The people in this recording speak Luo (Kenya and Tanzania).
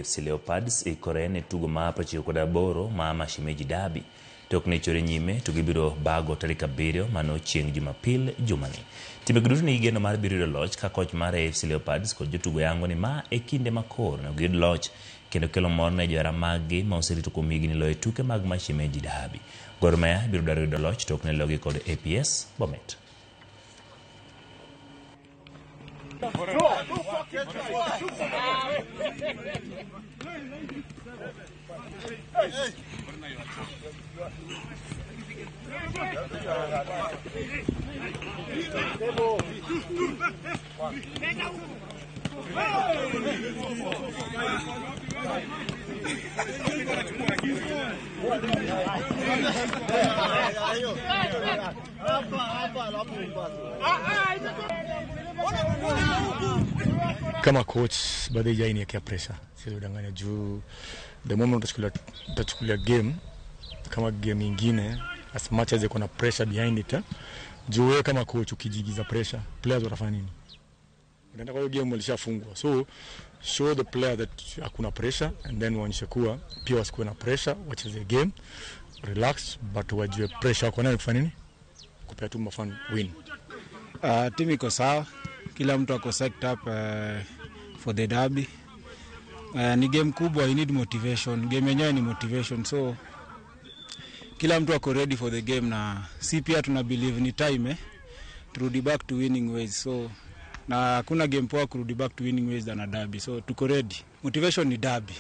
AFC Leopards ikore ne tugo mar 98 ma Mashemeji Derby. Tok ne chore nyime to gibiro bago tarik 7 mano chieng' Jumapil jumani. Timbe duto nigi geno mar biro yudo loch ka koch mar AFC Leopards kod jotugo yango ni ma e kinde ma koro onego giyud loch kendo kelo mor ne johera mag-gi ma oserito kuom higni loyo tuke mag Mashemeji Derby. Gor Mahia biro dwaro yudo loch tok ne logi kod APS Bomet. Kama coach bado haijaniwekea pressure, siwezi kudanganya juu the moment utachukulia game kama game ingine, as much as iko na pressure behind it, eh? Juu wewe kama coach ukijigiza pressure, players watafanya nini? Unaenda kwa hiyo game walishafungwa, so show the player that hakuna pressure and then waonyeshe kuwa pia wasikuwe na pressure, wacheze game relax, but wajue pressure wako nayo kufanya nini, kupea tu mafan win. Timu iko sawa, kila mtu ako psyched up for the derby. Ni game kubwa, you need motivation. Game yenyewe ni motivation, so kila mtu ako ready for the game, na si pia tuna believe ni time turudi back to winning ways, so na hakuna game poa kurudi back to winning ways than a derby, so tuko ready. Motivation ni derby.